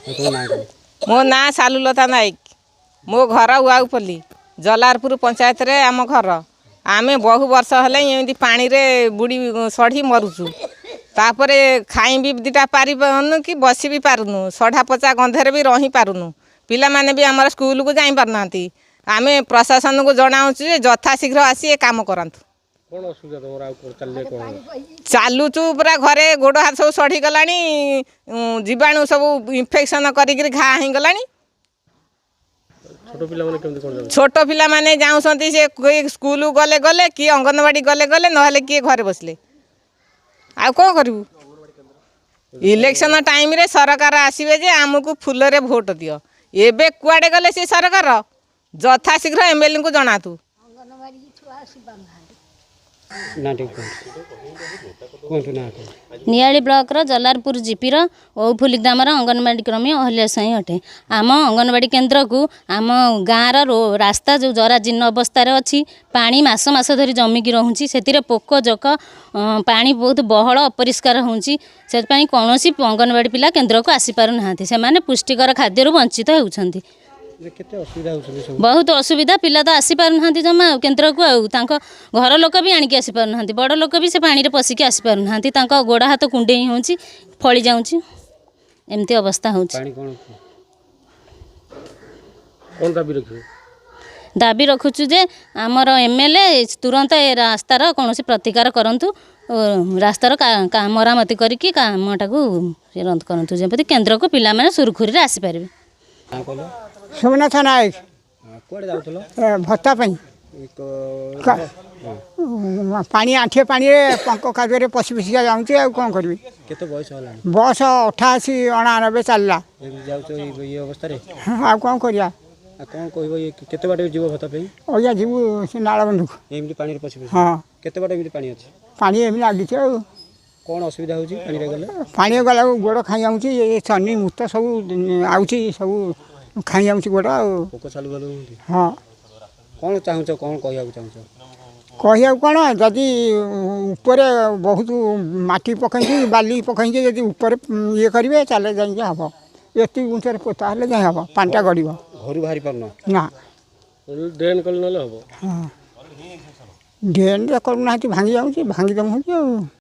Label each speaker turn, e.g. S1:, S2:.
S1: ତୁମ ନାଁ କ'ଣ?
S2: ମୋ ନାଁ ସାଲୁଲତା ନାୟକ। ମୋ ଘର ଉଆଉପଲ୍ଲୀ, ଜଲାରପୁର ପଞ୍ଚାୟତରେ ଆମ ଘର। ଆମେ ବହୁ ବର୍ଷ ହେଲେ ଏମିତି ପାଣିରେ ବୁଡ଼ି ସଢ଼ି ମରୁଛୁ। ତାପରେ ଖାଇ ବି ଦୁଇଟା ପାରିବୁନୁ କି ବସି ବି ପାରୁନୁ, ସଢ଼ା ପଚା ଗନ୍ଧରେ ବି ରହିପାରୁନୁ। ପିଲାମାନେ ବି ଆମର ସ୍କୁଲକୁ ଯାଇପାରୁନାହାନ୍ତି। ଆମେ ପ୍ରଶାସନକୁ ଜଣାଉଛୁ ଯେ ଯଥାଶୀଘ୍ର ଆସି ଏ କାମ କରନ୍ତୁ।
S1: କ'ଣ ଅସୁବିଧା ତମର? ଆଉ କ'ଣ ଚାଲିଲେ କ'ଣ ହବ?
S2: ଚାଲୁଛୁ ପୁରା ଘରେ ଗୋଡ଼ ହାତ ସବୁ ସଢ଼ିଗଲାଣି, ଜୀବାଣୁ ସବୁ ଇନଫେକ୍ସନ୍ କରିକିରି ଘା ହେଇଗଲାଣି।
S1: ଛୋଟ ପିଲାମାନେ କେମିତି କ'ଣ ଯାଉଛନ୍ତି?
S2: ଛୋଟ ପିଲାମାନେ ଯାଉଛନ୍ତି, ସେ କିଏ ସ୍କୁଲ ଗଲେ ଗଲେ, କିଏ ଅଙ୍ଗନବାଡ଼ି ଗଲେ ଗଲେ, ନହେଲେ କିଏ ଘରେ ବସିଲେ। ଆଉ କ'ଣ କରିବୁ? ଇଲେକ୍ସନ ଟାଇମ୍ରେ ସରକାର ଆସିବେ ଯେ ଆମକୁ ଫୁଲରେ ଭୋଟ ଦିଅ। ଏବେ କୁଆଡ଼େ ଗଲେ ସେ ସରକାର? ଯଥାଶୀଘ୍ର ଏମ୍ଏଲ୍ଏଙ୍କୁ ଜଣାନ୍ତୁ।
S1: ନା ଟିକେ କୁହନ୍ତୁ, କୁହନ୍ତୁ ନା କୁହନ୍ତୁ।
S3: ନିଆଳି ବ୍ଲକର ଜଲାରପୁର ଜିପିର ଓଉଫୁଲି ଗ୍ରାମର ଅଙ୍ଗନବାଡ଼ି କର୍ମୀ ଅହଲ୍ୟା ସ୍ୱାଇଁ ଅଟେ। ଆମ ଅଙ୍ଗନବାଡ଼ି କେନ୍ଦ୍ରକୁ ଆମ ଗାଁର ରାସ୍ତା ଯେଉଁ ଜରାଜୀର୍ଣ୍ଣ ଅବସ୍ଥାରେ ଅଛି, ପାଣି ମାସ ମାସ ଧରି ଜମିକି ରହୁଛି, ସେଥିରେ ପୋକ ଜୋକ, ପାଣି ବହୁତ ବହଳ ଅପରିଷ୍କାର ହେଉଛି। ସେଥିପାଇଁ କୌଣସି ଅଙ୍ଗନବାଡ଼ି ପିଲା କେନ୍ଦ୍ରକୁ ଆସିପାରୁନାହାନ୍ତି। ସେମାନେ ପୁଷ୍ଟିକର ଖାଦ୍ୟରୁ ବଞ୍ଚିତ ହେଉଛନ୍ତି।
S1: ଯେ କେତେ ଅସୁବିଧା ହେଉଛନ୍ତି ସବୁ?
S3: ବହୁତ ଅସୁବିଧା। ପିଲା ତ ଆସିପାରୁନାହାନ୍ତି ଜମା ଆଉ କେନ୍ଦ୍ରକୁ, ଆଉ ତାଙ୍କ ଘର ଲୋକ ବି ଆଣିକି ଆସିପାରୁନାହାନ୍ତି। ବଡ଼ ଲୋକ ବି ସେ ପାଣିରେ ପଶିକି ଆସିପାରୁନାହାନ୍ତି। ତାଙ୍କ ଗୋଡ଼ ହାତ କୁଣ୍ଡେଇ ହେଉଛି, ଫଳି ଯାଉଛି, ଏମିତି ଅବସ୍ଥା ହେଉଛି।
S1: ପାଣି କ'ଣ କ'ଣ ଦାବି ରଖିବେ?
S3: ଦାବି ରଖୁଛୁ ଯେ ଆମର ଏମ୍ ଏଲ୍ ଏ ତୁରନ୍ତ ଏ ରାସ୍ତାର କୌଣସି ପ୍ରତିକାର କରନ୍ତୁ ଓ ରାସ୍ତାର ମରାମତି କରିକି କାମଟାକୁ ରଦ୍ଦ କରନ୍ତୁ, ଯେପରି କେନ୍ଦ୍ରକୁ ପିଲାମାନେ ସୁରୁଖୁରୁରେ ଆସିପାରିବେ।
S1: ନାଁ କହିଲ?
S4: ସୋମନାଥ ନାୟକ।
S1: ହଁ, କୁଆଡ଼େ ଯାଉଥିଲ?
S4: ଏ, ଭତ୍ତା ପାଇଁ।
S1: ଏ ହଁ।
S4: ପାଣି ଆଣ୍ଠିଏ ପାଣିରେ ପଙ୍କ କାଦୁଅରେ ପଶି ପଶିକା ଯାଉଛି, ଆଉ କ'ଣ କରିବି?
S1: କେତେ ବୟସ ହେଲାଣି?
S4: ବୟସ 88 89 ଚାଲିଲା।
S1: ଏମିତି ଯାଉଛ ଏଇ ଅବସ୍ଥାରେ?
S4: ହଁ, ଆଉ କ'ଣ କରିବା?
S1: ଆଉ କ'ଣ କହିବ? ଇଏ କେତେ ବାଟ ଯିବ ଭତ୍ତା ପାଇଁ?
S4: ଅଇକା ଯିବୁ ସେ ନାଳବନ୍ଧକୁ।
S1: ଏମିତି ପାଣିରେ ପଶି ପଶି?
S4: ହଁ।
S1: କେତେ ବାଟ ଏମିତି ପାଣି ଅଛି?
S4: ପାଣି ଏମିତି ଲାଗିଛି ଆଉ।
S1: କ'ଣ ଅସୁବିଧା ହେଉଛି ପାଣିରେ ଗଲେ?
S4: ପାଣି ଗଲାକୁ ଗୋଡ଼ ଖାଇ ଯାଉଛି, ଏ ଶନି ମୁତ ସବୁ ଆଉଛି, ସବୁ ଖାଇ ଯାଉଛି ଗୋଡ଼ ଆଉ।
S1: ପୋକ ସାଲୁ ବାଲୁ ହୁଅନ୍ତି?
S4: ହଁ।
S1: କ'ଣ ଚାହୁଁଛ? କ'ଣ କହିବାକୁ ଚାହୁଁଛ?
S4: କହିବାକୁ କ'ଣ, ଯଦି ଉପରେ ବହୁତ ମାଟି ପକେଇକି ବାଲି ପକେଇକି ଯଦି ଉପରେ ଇଏ କରିବେ ତାହେଲେ ଯାଇକି ହେବ। ଏତିକି ଉଞ୍ଚରେ ପୋତା ହେଲେ ଯାଇ ହେବ, ପାଣିଟା ଗଡ଼ିବ।
S1: ଘରୁ ବାହାରି ପାରୁନ?
S4: ନା।
S1: ଡ୍ରେନ୍ କଲେ ନହେଲେ ହେବ।
S4: ହଁ, ଡ୍ରେନ୍ରେ କରୁନାହାନ୍ତି, ଭାଙ୍ଗି ଯାଉଛି, ଭାଙ୍ଗି ଦେଉଛନ୍ତି ଆଉ।